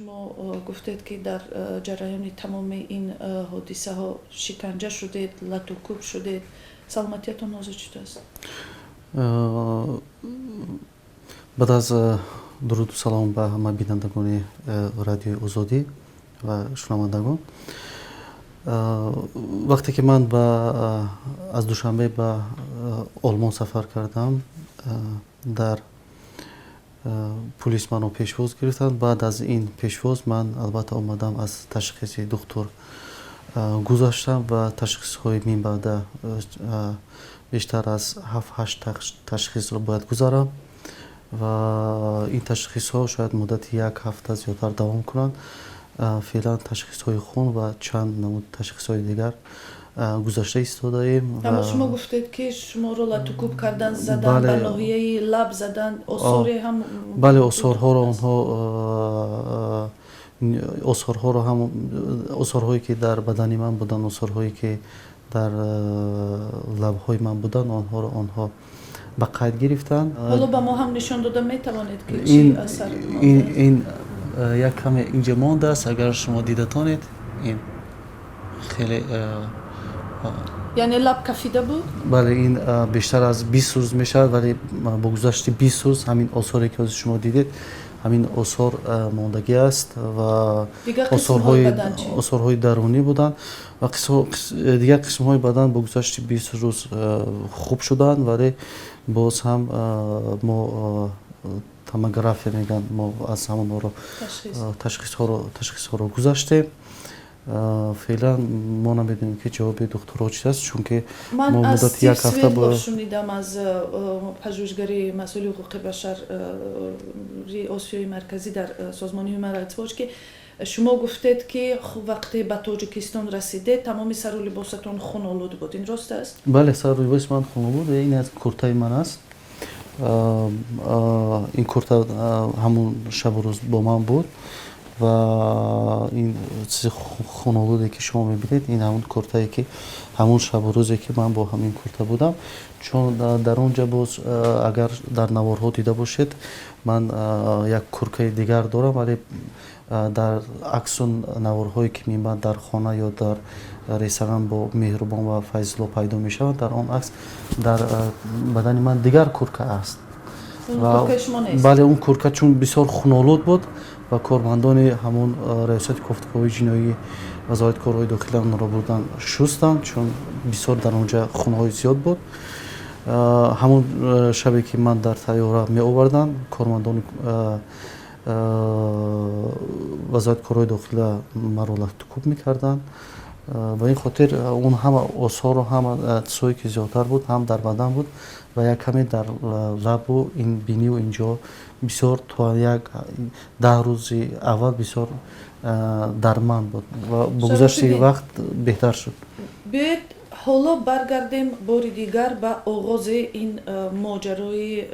Шумо гуфтед, ки дар ҷараёни тамоми ин ҳодисаҳо шиканҷа шудед, латукӯб шудед. Саломатиятон ҳозир чӣ аст? Баъд аз дуруду салом ба ҳама бинандагони Радиои Озодӣ ва шунавандагон, вақте ки ман аз Душанбе ба Олмон сафар кардам, дар пулис маро пешвоз гирифтанд. Баъд аз ин пешвоз ман, албатта, омадам, аз ташхиси духтур гузаштам ва ташхисҳои минбаъда, бештар аз ҳафт ҳашт ташхисро бояд гузарам ва ин ташхисҳо шояд муддати як ҳафта зиёдтар давом кунанд. Феълан ташхисҳои хун ва чанд намуд ташхисҳои дигар гузашта истодаем. Аммо шумо гуфтед, ки шуморо латукӯб кардан, задан, ба ноҳияи лаб задан, осоре ҳам Бале, осорҳоро онҳо, осорҳоро ҳам, осорҳое ки дар бадани ман буданд, осорҳое ки дар лабҳои ман буданд, онҳоро онҳо ба қайд гирифтанд. Ҳоло ба мо ҳам нишон дода метавонед, ки чӣ асар? Ин як каме инҷа мондааст, агар шумо дида тонед, ин хеле Яъне лаб кафида буд? Бале, ин бештар аз 20 рӯз мешавад, вале бо гузашти 20 рӯз ҳамин осоре ки ҳозир шумо дидед, ҳамин осор мондагӣ аст ва осорҳои дарунӣ буданд ва дигар қисмҳои бадан бо гузашти 20 рӯз хуб шуданд, вале боз ҳам мо томография мегӯянд, мо аз ҳамонҳоро ташхисҳоро гузаштем. Феълан мо намедонем, ки ҷавоби духтурҳо чи аст, чунки Ман аз муддати як ҳафта шунидам, аз пажӯҳишгари масъули ҳуқуқи башари Осиёи Марказӣ дар созмони Human Rights Watch, ки шумо гуфтед, ки вақте ба Тоҷикистон расидед, тамоми сару либосатон хунолуд буд. Ин рост аст? Бале, сару либоси ман хунолуд. Ин аз куртаи ман аст. Ин курта ҳамун шабу рӯз бо ман буд ва ин чизи хунолуде ки шумо мебинед, ин ҳамун куртае ки ҳамун шабу рӯзе ки ман бо ҳамин курта будам, чун дар он ҷа боз, агар дар наворҳо дида бошед, ман як куркаи дигар дорам, вале дар аксу наворҳое ки минбаъд дар хона ё дар ресторан бо Меҳрубон ва Файзулло пайдо мешаванд, дар он акс дар бадани ман дигар курка аст. Бале, он курка чун бисёр хунолуд буд ва кормандони ҳамун раёсати кофтукови ҷиноӣ Вазорати корҳои дохила онро бурдан шустанд, чун бисёр дар он ҷа хунҳои зиёд буд. Ҳамун шабе ки ман дар тайёра меоварданд, кормандони Вазорати корҳои дохила маро латукӯб мекарданд. Ба ин хотир он ҳама осору ҳама чизҳое ки зиёдтар буд, ҳам дар бадан буд ва як каме дар лабу ин биниву инҷо бисёр то як 10 рӯзи аввал бисёр дарманд буд ва бо гузашти вақт беҳтар шуд. Биёед, ҳоло баргардем бори дигар ба оғози ин моҷарои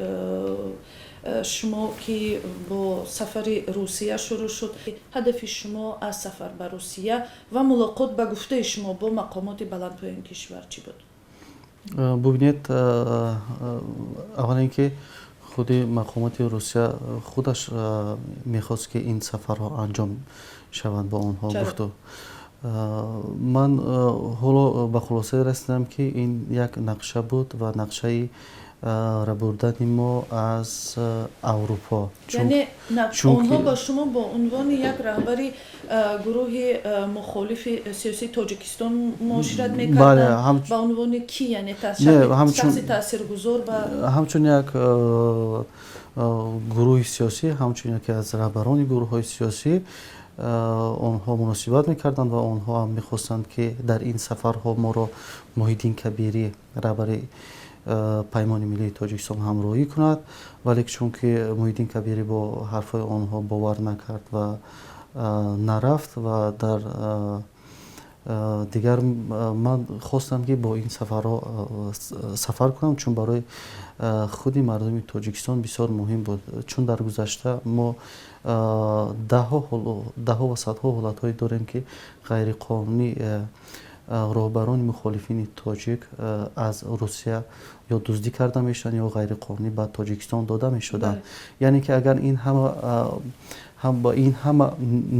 шумо, ки бо сафари Русия шурӯъ шуд. Ҳадафи шумо аз сафар ба Русия ва мулоқот, ба гуфтаи шумо, бо мақомоти баландпояи ин кишвар чӣ буд? Бубинед, аввал ин ки худи мақомоти Русия худаш мехост, ки ин сафарҳо анҷом шаванд, бо онҳо гуфту. Ман ҳоло ба хулосае расидам, ки ин як нақша буд ва нақшаи рабурдани мо аз Аврупо. Яъне онҳо ба шумо бо унвони як раҳбари гурӯҳи мухолифи сиёсии Тоҷикистон муошират мекарданд? Ба унвони кӣ, яъне шахси таъсиргузор ба Ҳамчун як гурӯҳи сиёсӣ, ҳамчун яке аз раҳбарони гурӯҳҳои сиёсӣ онҳо муносибат мекарданд ва онҳо ҳам мехостанд, ки дар ин сафарҳо моро Муҳиддин Кабирӣ, раҳбари Паймони миллии Тоҷикистон, ҳамроҳӣ кунад. Вале чунки Муҳиддин Кабирӣ бо ҳарфҳои онҳо бовар накард ва нарафт ва дар дигар ман хостам, ки бо ин сафарҳо сафар кунам, чун барои худи мардуми Тоҷикистон бисёр муҳим буд, чун дар гузашта мо даҳҳо ва садҳо ҳолатҳое дорем, ки ғайриқонунӣ роҳбарони мухолифини тоҷик аз Русия ё дуздӣ карда мешуданд, ё ғайриқонунӣ ба Тоҷикистон дода мешуданд. Яъне ки агар ин ҳама Ба ин ҳама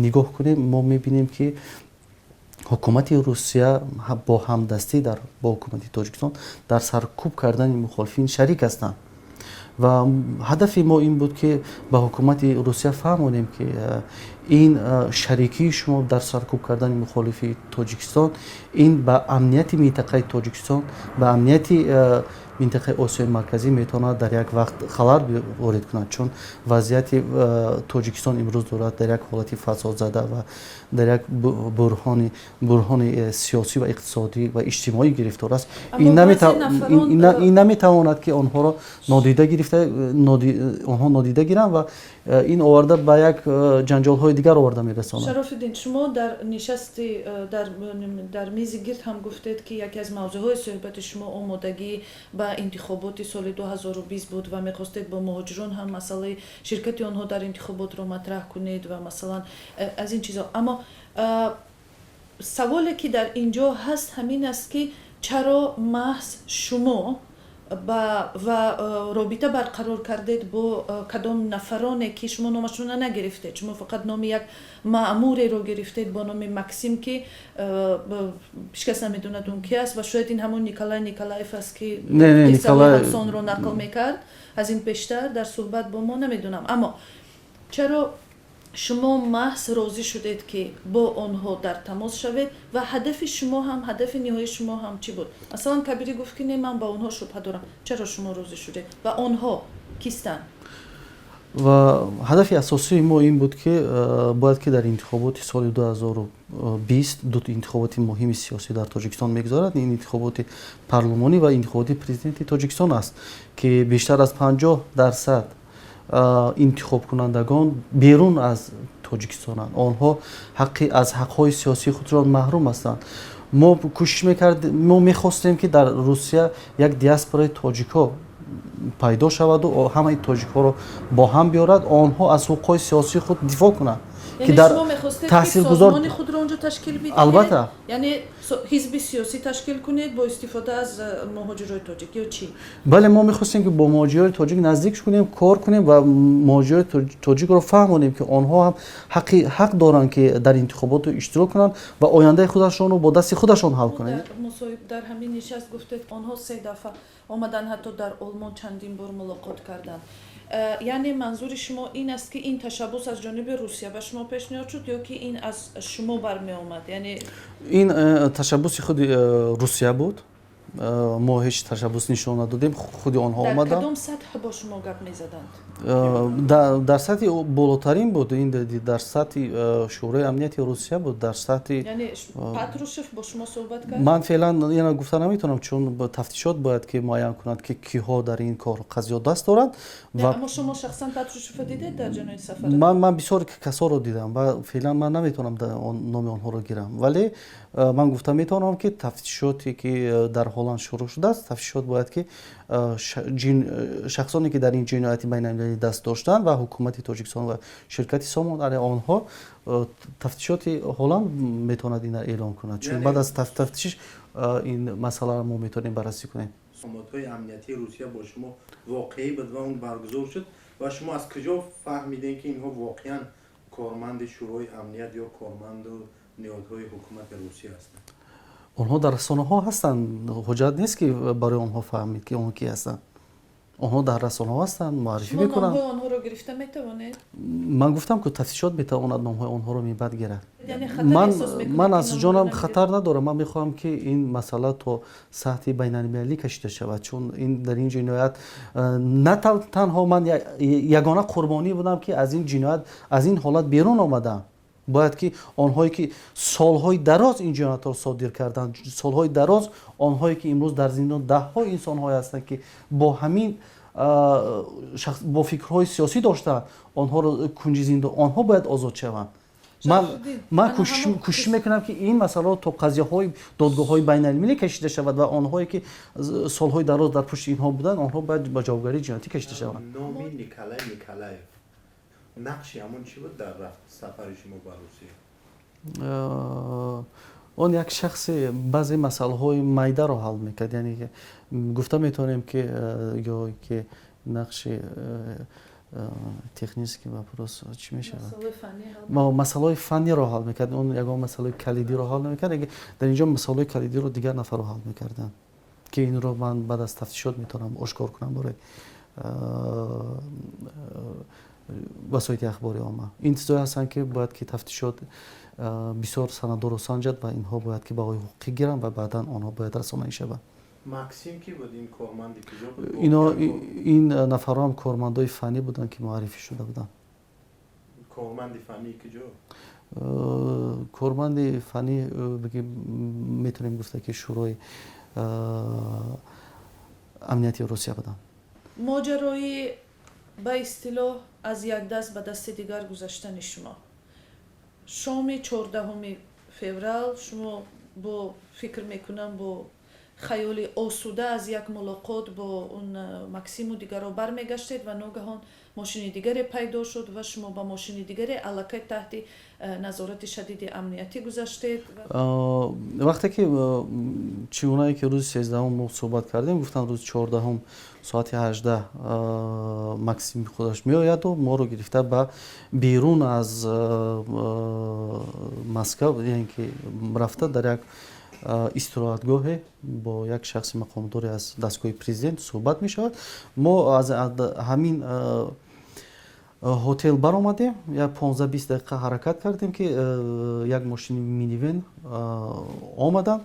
нигоҳ кунем, мо мебинем, ки ҳукумати Русия бо ҳамдастӣ бо ҳукумати Тоҷикистон дар саркӯб кардани мухолифин шарик ҳастанд. Ва ҳадафи мо ин буд, ки ба ҳукумати Русия фаҳмонем, ки ин шарикии шумо дар саркӯб кардани мухолифи Тоҷикистон ин ба амнияти минтақаи Тоҷикистон, ба амнияти минтақаи Осиёи Марказӣ метавонад дар як вақт халал ворид кунад, чун вазъияти Тоҷикистон имрӯз дорад дар як ҳолати фасодзада ва дар як буҳрони сиёсӣ ва иқтисодӣ ва иҷтимоӣ гирифтор аст. Ин наметавонад, ки онҳоро нодида гирифта, онҳо нодида гиранд ва ин оварда ба як ҷанҷолҳои дигар оварда мерасонад. Шарофиддин, шумо дар нишасти дар мизи гирд ҳам гуфтед, ки яке аз мавзӯъҳои суҳбати шумо омодагӣ ба интихоботи соли 2020 буд ва мехостед бо муҳоҷирон ҳам масъалаи ширкати онҳо дар интихоботро матраҳ кунед ва масалан аз ин чизо. Аммо саволе, ки дар ин ҷо ҳаст, ҳамин аст, ки чаро маҳз шумо ва робита барқарор кардед бо кадом нафароне, ки шумо номашона нагирифтед? Шумо фақат номи як маъмуреро гирифтед бо номи Максим, ки ҳеҷ кас намедонад, он ки аст, ва шояд ин ҳамон Николай Николаев аст, ки қиссаи ҳамсонро нақл мекард аз ин пештар дар суҳбат бо мо, намедонам. Аммо чаро шумо маҳз розӣ шудед, ки бо онҳо дар тамос шавед, ва ҳадафи шумо ҳам, ҳадафи ниҳоии шумо ҳам чӣ буд? Масалан, Кабирӣ гуфт, ки не, ман ба онҳо шубҳа дорам. Чаро шумо розӣ шудед ва онҳо кистанд? Ва ҳадафи асосии мо ин буд, ки бояд ки дар интихоботи соли 2020 ду интихоботи муҳими сиёсӣ дар Тоҷикистон мегузарад. Ин интихоботи парлумонӣ ва интихоботи президенти Тоҷикистон аст, ки бештар аз 50% интихобкунандагон берун аз Тоҷикистонанд. Онҳо ҳаққи аз ҳаққҳои сиёсии худро маҳрум ҳастанд. Мо кӯшиш мекард, мо мехостем, ки дар Русия як диаспораи тоҷикҳо пайдо шаваду ҳамаи тоҷикҳоро бо ҳам биёрад, онҳо аз ҳуқуқҳои сиёсии худ дифоъ кунанд. Ки дар таъсиргузор худро онҷо ташкил бидиҳед? Албатта. Яъне ҳизби сиёсӣ ташкил кунед бо истифода аз муҳоҷирои тоҷик ё чӣ? Бале, мо мехостем, ки бо муҳоҷирои тоҷик наздик кунем, кор кунем ва муҳоҷирои тоҷикро фаҳмонем, ки онҳо ҳам ҳақ доранд, ки дар интихоботу иштирок кунанд ва ояндаи худашонро бо дасти худашон ҳал кунанд. Дар ҳамин нишаст гуфтед, онҳо се дафъа омаданд, ҳатто дар Олмон чандин бор мулоқот карданд. Яъне манзури шумо ин аст, ки ин ташаббус аз ҷониби Русия ба шумо пешниҳод шуд ё ки ин аз шумо бармеомад, яъне? Ин ташаббуси худи Русия буд. Мо ҳеҷ ташаббус нишон надодем, худи онҳо омаданд. Кадом сатҳ бо шумо гап мезаданд? Дар сатҳи болотарин буд. Ин дар сатҳи Шӯрои амнияти Русия буд, дар сатҳи Яъне Патрушев бо шумо суҳбат кард? Ман феълан ина гуфта наметавонам, чун тафтишот бояд ки муайян кунад, ки киҳо дар ин кор қазиё даст доранд. Аммо шумо шахсан Патрушевро дидед дар ҷараёни сафар? Ман бисёр касоро дидам ва феълан ман наметавонам номи онҳоро гирам, вале ман гуфта метавонам, ки тафтишоте, ки дар Ҳолланд шурӯъ шудааст, тафтишот бояд ки шахсоне, ки дар ин ҷинояти байналмилалӣ даст доштанд ва ҳукумати Тоҷикистон ва ширкати Сомон алайҳи онҳо, тафтишоти Ҳолланд метавонад ина эълон кунад, чун баъд аз тафтиш ин масъаларо мо метавонем баррасӣ кунем. Мақомотҳои амниятии Русия бо шумо воқеӣ буд ва он баргузор шуд? Ва шумо аз куҷо фаҳмидем, ки инҳо воқеан корманди Шӯрои амният ё корманду ниҳодҳои ҳукумати Русия ҳастанд? Онҳо дар расонаҳо ҳастанд. Ҳуҷҷат нест, ки барои онҳо фаҳмид, ки онҳо ки ҳастанд. Онҳо дар расонаҳо ҳастанд, муаррифӣ мекунанд. Номҳои онҳоро гирифта метавонед? Ман гуфтам, ки тафтишот метавонад номҳои онҳоро мебад гирад. Яъне хатар эҳсос мекунед, Ман ки аз номҳоро ҷонам намегиред? хатар надорам. Ман мехоҳам, ки ин масъала то сатҳи байналмилалӣ кашида шавад, чун ин дар ин ҷиноят на танҳо ман ягона қурбонӣ будам, ки аз ин ҷиноят, аз ин ҳолат берун омадам. Бояд ки онҳое, ки солҳои дароз ин ҷиноятро содир карданд, солҳои дароз онҳое, ки имрӯз дар зиндон даҳҳо инсонҳое ҳастанд, ки бо ҳамин бо фикрҳои сиёсӣ доштанд, онҳоро кунҷи зиндон, онҳо бояд озод шаванд. Шарофиддин, Ман ана ҳамон кӯшиш мекунам, ки ин масъаларо то қазияҳои додгоҳҳои байналмилалӣ кашида шавад ва онҳое, ки солҳои дароз дар пушти инҳо буданд, онҳо бояд ба ҷавобгарии ҷиноятӣ кашида шаванд. Номи Николай Николаев, нақши ҳамон чӣ буд дар сафари шумо ба Русия? Он як шахси баъзе масъалаҳои майдаро ҳал мекард, яъне ки гуфта метавонем, ки ё ки нақши Технический вопрос чӣ мешавад, масъалаҳои фанниро ҳал мекард. Он ягон масъалаи калидиро ҳал намекард. Дар инҷо масъалаҳои калидиро дигар нафарро ҳал мекарданд, ки инро ман баъд аз тафтишот метавонам ошкор кунам барои васоити ахбори омма. Ин чизҳое ҳастанд, ки бояд ки тафтишот бисёр санадҳоро санҷад ва инҳо бояд ки баҳои ҳуқуқӣ гиранд ва баъдан онҳо бояд расонаӣ шаванд. Максим ки буд? Ин корманди куҷо буд? Ино, ин нафарҳо ҳам кормандои фаннӣ буданд, ки муаррифӣ шуда буданд. Корманди фаннии куҷо? Корманди фаннӣ, метавонем гуфта, ки Шӯрои амнияти Русия буданд. Моҷарои ба истилоҳ аз як даст ба дасти дигар гузаштани шумо. Шоми 14-уми феврал шумо бо, фикр мекунам, бо хаёли осуда аз як мулоқот бо он Максиму дигарро бармегаштед ва ногаҳон мошини дигаре пайдо шуд ва шумо ба мошини дигаре аллакай таҳти назорати шадиди амниятӣ гузаштед. Вақте ки, чӣ гунае ки рӯзи 13-ум мо суҳбат кардем, гуфтанд, рӯзи 14-ум соати 18 Максим худаш меояду моро гирифта ба берун аз Москав, яъне ки рафта дар як истироҳатгоҳе бо як шахси мақомдоре аз дастгоҳи президент суҳбат мешавад. Мо аз ҳамин ҳотел баромадем, як 15-20 дақиқа ҳаракат кардем, ки як мошини минивен омаданд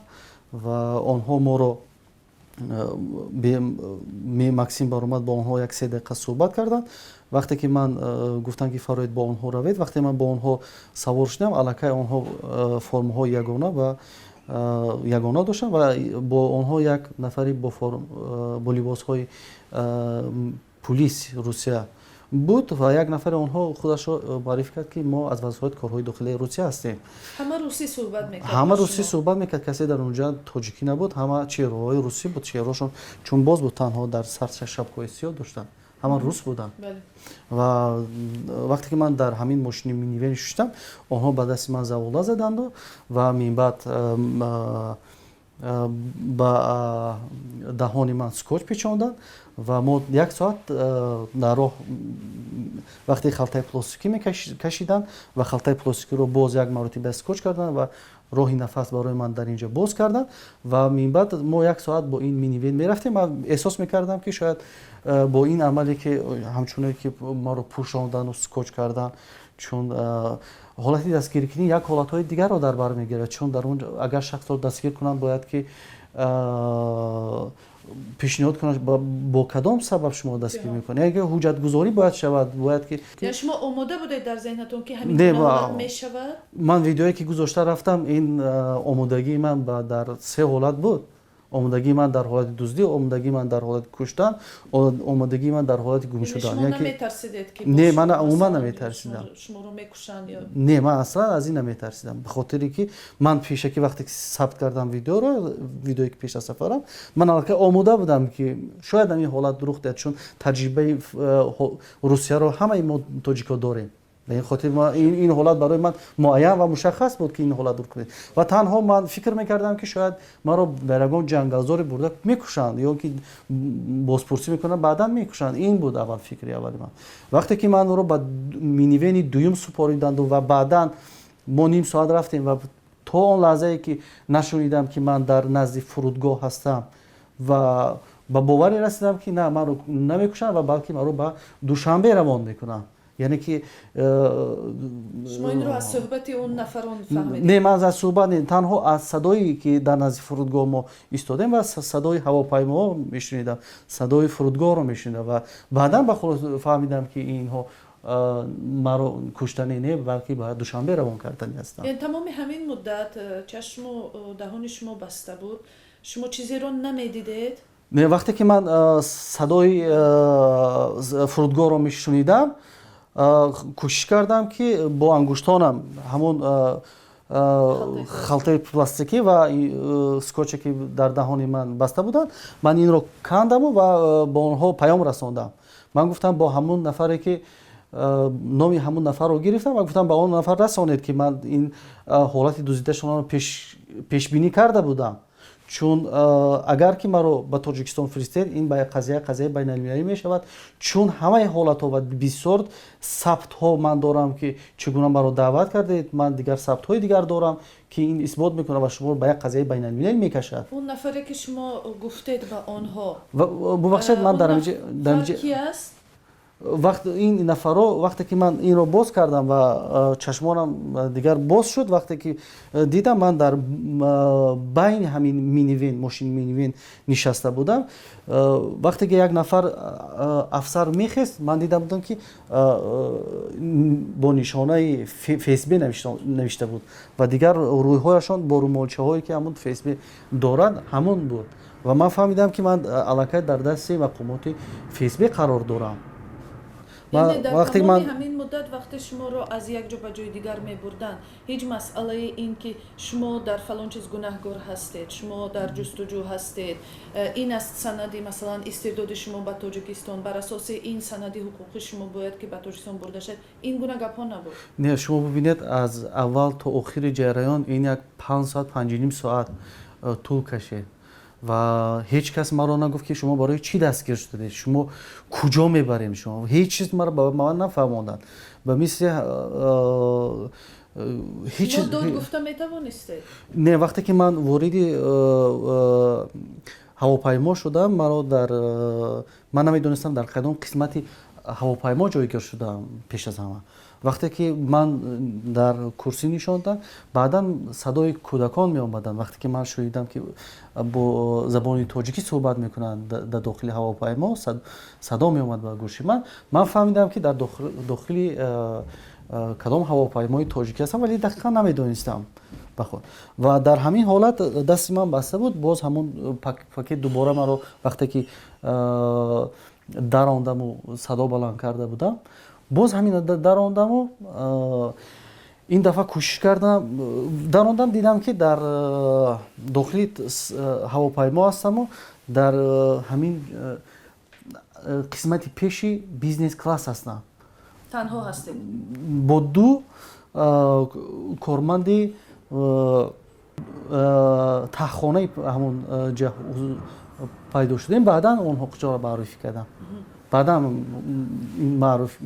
ва онҳо моро, Максим баромад, бо онҳо як 3 дақиқа суҳбат карданд. Вақте ки ман гуфтам, ки фароед, бо онҳо равед, вақте ман бо онҳо савор шудам, аллакай онҳо формаҳои ягона ва ягона доштанд ва бо онҳо як нафари бо либосҳои пулис Русия буд ва як нафари онҳо худашро муаррифӣ кард, ки мо аз Вазорати корҳои дохилии Русия ҳастем. Ҳама русӣ суҳбат мекард? Ҳама русӣ суҳбат мекард, касе дар онҷа тоҷикӣ набуд. Ҳама чеҳраҳои русӣ буд, чеҳраҳошон чун боз буд, танҳо дар сар шапкаҳои сиёҳ доштанд, ҳама рус буданд. Ва вақте ки ман дар ҳамин мошини минивен шуштам, онҳо ба дасти ман завола заданду ва минбаъд ба даҳони ман скотч печонданд ва мо як соат дар роҳ, вақте халтаи пластикӣ мекашиданд ва халтаи пластикиро боз як маротиба скотч карданд ва роҳи нафас барои ман дар инҷо боз карданд ва минбаъд мо як соат бо ин минивен мерафтем. Ман эҳсос мекардам, ки шояд бо ин амале, ки ҳамчуне ки маро пӯшондану скотч кардан, чун ҳолати дастгирикунӣ як ҳолатҳои дигарро дар бар мегирад, чун дар он агар шахсро дастгир кунанд, бояд ки пешниҳод кунад, бо кадом сабаб шумо дастгир мекунед, яъне ки ҳуҷҷатгузорӣ бояд шавад, бояд ки Шумо омода будед дар зеҳнатон, ки ҳамин ҳолат мешавад? Ман видеое ки гузошта рафтам, ин омодагии ман дар се ҳолат буд: омодагии ман дар ҳолати дуздӣ, омодагии ман дар ҳолати куштан, омодагии ман дар ҳолати гум шудан. Не, ман умуман наметарсидам. Не, ман аслан аз ин наметарсидам, ба хотире ки ман пешакӣ, вақте ки сабт кардам видеоро, видеое ки пеш аз сафарам, ман аллакай омода будам, ки шояд ҳамин ҳолат рух диҳад, чун таҷрибаи Русияро ҳамаи мо тоҷико дорем. Ба ин хотир ин ҳолат барои ман муайян ва мушаххас буд, ки ин ҳолат рух кунед. Ва танҳо ман фикр мекардам, ки шояд маро дар ягон ҷангалзоре бурда мекушанд ё ки бозпурсӣ мекунанд, баъдан мекушанд. Ин буд аввал фикри аввали ман. Вақте ки манро ба минивени дуюм супориданду ва баъдан мо ним соат рафтем ва то он лаҳзае ки нашунидам, ки ман дар назди фурудгоҳ ҳастам, ва ба боваре расидам, ки на, маро намекушанд ва балки маро ба Душанбе равон мекунанд, яъне ки Шумо инро аз суҳбати он нафарон фаҳмидед? Не, ман аз суҳбат не, танҳо аз садое ки дар назди фурудгоҳ мо истодем ва садои ҳавопаймоҳо мешунидам, садои фурудгоҳро мешунидам ва баъдан ба фаҳмидам, ки инҳо маро куштанӣ не, балки ба Душанбе равон кардани ҳастанд. Яъне тамоми ҳамин муддат чашму даҳони шумо баста буд, шумо чизеро намедидед? Не, вақте ки ман садои фурудгоҳро мешунидам, кӯшиш кардам, ки бо ангуштонам ҳамон халтаи пластикӣ ва скотче ки дар даҳони ман баста буданд, ман инро кандаму ва бо онҳо паём расондам. Ман гуфтам бо ҳамон нафаре ки номи ҳамон нафарро гирифтам ва гуфтам, ба он нафар расонед, ки ман ин ҳолати дуздидашонро пешбинӣ карда будам. Чун агар ки маро ба Тоҷикистон фиристед, ин ба қазия, қазияи байналмилалӣ мешавад, чун ҳамаи ҳолатҳо ва бисёр сабтҳо ман дорам, ки чӣ гуна маро даъват кардед. Ман дигар сабтҳои дигар дорам, ки ин исбот мекунад ва шуморо ба як қазияи байналмилалӣ мекашад. Он нафаре, ки шумо гуфтед ба онҳо, Бубахшед, ман дар ки аст? Вақт ин нафаро, вақте ки ман инро боз кардам ва чашмонам дигар боз шуд, вақте ки дидам, ман дар байни ҳамин минивен, мошини минивен нишаста будам. Вақте ки як нафар афсар мехест, ман дида будам, ки бо нишонаи ФСБ навишта буд ва дигар рӯйҳояшон бо румолчаҳое, ки ҳамун ФСБ дорад, ҳамон буд. Ва ман фаҳмидам, ки ман аллакай дар дасти мақомоти ФСБ қарор дорам. Яъне дар тамоми ҳамин муддат, вақте шуморо аз як ҷо ба ҷои дигар мебурданд, ҳеҷ масъалаи ин ки шумо дар фалон чиз гунаҳгор ҳастед, шумо дар ҷустуҷӯ ҳастед, ин аст санади, масалан, истирдоди шумо ба Тоҷикистон, бар асоси ин санади ҳуқуқӣ шумо бояд ки ба Тоҷикистон бурда шавед, ин гуна гапҳо набуд? Не, шумо бибинед, аз аввал то охири ҷараён ин як 5 соат, 5,5 соат тӯл кашид ва ҳеҷ кас маро нагуфт, ки шумо барои чӣ дастгир шудед, шумо куҷо мебарем, шумо ҳеҷ чиз маро ба ман нафаҳмонданд. Ба мисли ҳеҷ дод гуфта метавонистед? Не, вақте ки ман вориди ҳавопаймо шудам, маро дар ман намедонистам, дар кадом қисмати ҳавопаймо ҷойгир шудам. Пеш аз ҳама, вақте ки ман дар курсӣ нишондам, баъдан садои кӯдакон меомаданд. Вақте ки ман шунидам, ки бо забони тоҷикӣ суҳбат мекунанд дар дохили ҳавопаймо, садо меомад ба гӯши ман, ман фаҳмидам, ки дар дохили кадом ҳавопаймои тоҷикӣ ҳастам, вале дақиқан намедонистам ба худ. Ва дар ҳамин ҳолат дасти ман баста буд. Боз ҳамун пакет дубора маро, вақте ки дарондаму садо баланд карда будам, боз ҳамин дарондаму ин дафъа кӯшиш кардам, дарондам, дидам, ки дар дохили ҳавопаймо ҳастаму дар ҳамин қисмати пеши бизнес класс ҳастам. Танҳо ҳастед? Бо ду корманди таҳхонаи ҳамон пайдо шудем. Баъдан онҳо куҷоро маърифӣ кардам, баъдан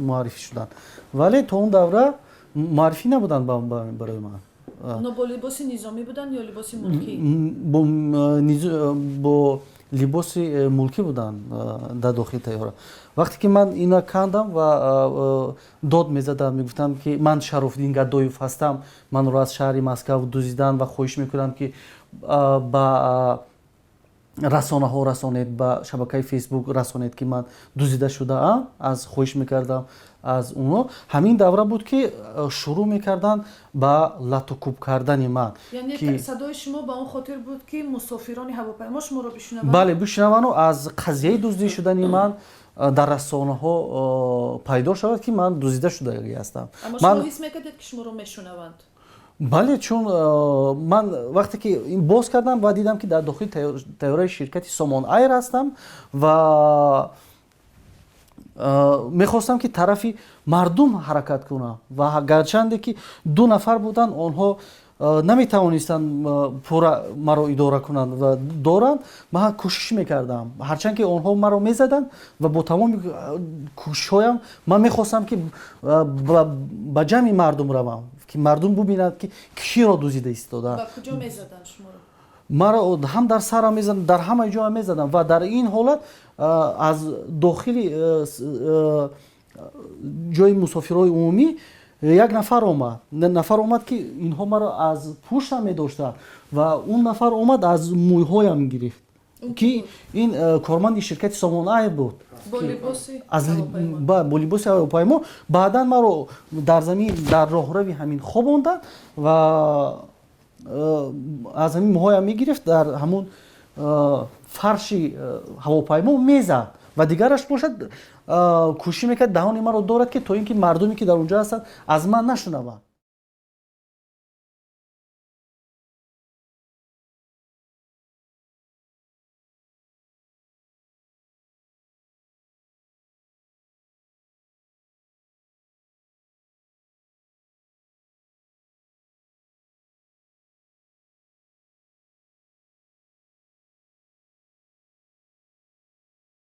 муаррифӣ шуданд, вале то он давра муаррифӣ набуданд барои ман. Онҳо бо либоси низомӣ буданд ё либоси мулкӣ? Бо либоси мулкӣ буданд дар дохили тайёра. Вақте ки ман ина кандам ва дод мезадам, мегуфтам, ки ман Шарофиддин Гадоев ҳастам, манро аз шаҳри Москав дузиданд ва хоҳиш мекунам, ки ба расонаҳо расонед, ба шабакаи Фейсбук расонед, ки ман дузида шудаам, аз хоҳиш мекардам аз онҳо. Ҳамин давра буд, ки шурӯъ мекарданд ба латукӯб кардани ман. Яъне садои шумо ба он хотир буд, ки мусофирони ҳавопаймо шуморо бишунаванд? Бале, бишунавану аз қазияи дуздӣ шудани ман дар расонаҳо пайдо шавад, ки ман дуздида шудагӣ ҳастам. Аммо шумо ҳис мекардед, ки шуморо мешунаванд? Бале, чун ман вақте ки боз кардам ва дидам, ки дар дохили тайёраи ширкати Сомон Айр ҳастам ва мехостам, ки тарафи мардум ҳаракат кунам, ва гарчанде ки ду нафар буданд, онҳо наметавонистанд пурра маро идора кунанд ва доранд. Ман кӯшиш мекардам, ҳарчанд ки онҳо маро мезаданд, ва бо тамоми кӯшишҳоям ман мехостам, ки ба ҷамъи мардум равам, ки мардум бубинад, ки киро дузида истодаанд. Маро ҳам дар сарам мезаданд, дар ҳама ҷоам мезаданд. Ва дар ин ҳолат аз дохили ҷои мусофирҳои умумӣ як нафар омад, ки инҳо маро аз пуштам медоштанд, ва он нафар омад, аз мӯйҳоям гирифт, ки ин корманди ширкати Сомон Айр буд бо либоси ҳавопаймо. Баъдан маро дар замин, дар роҳрави ҳамин хобонданд ва аз ҳамин мӯҳоям мегирифт, дар ҳамун фарши ҳавопаймо мезад ва дигараш бошад, кӯшиш мекард даҳони маро дорад, ки то ин ки мардуме, ки дар он ҷо ҳастанд, аз ман нашунаванд.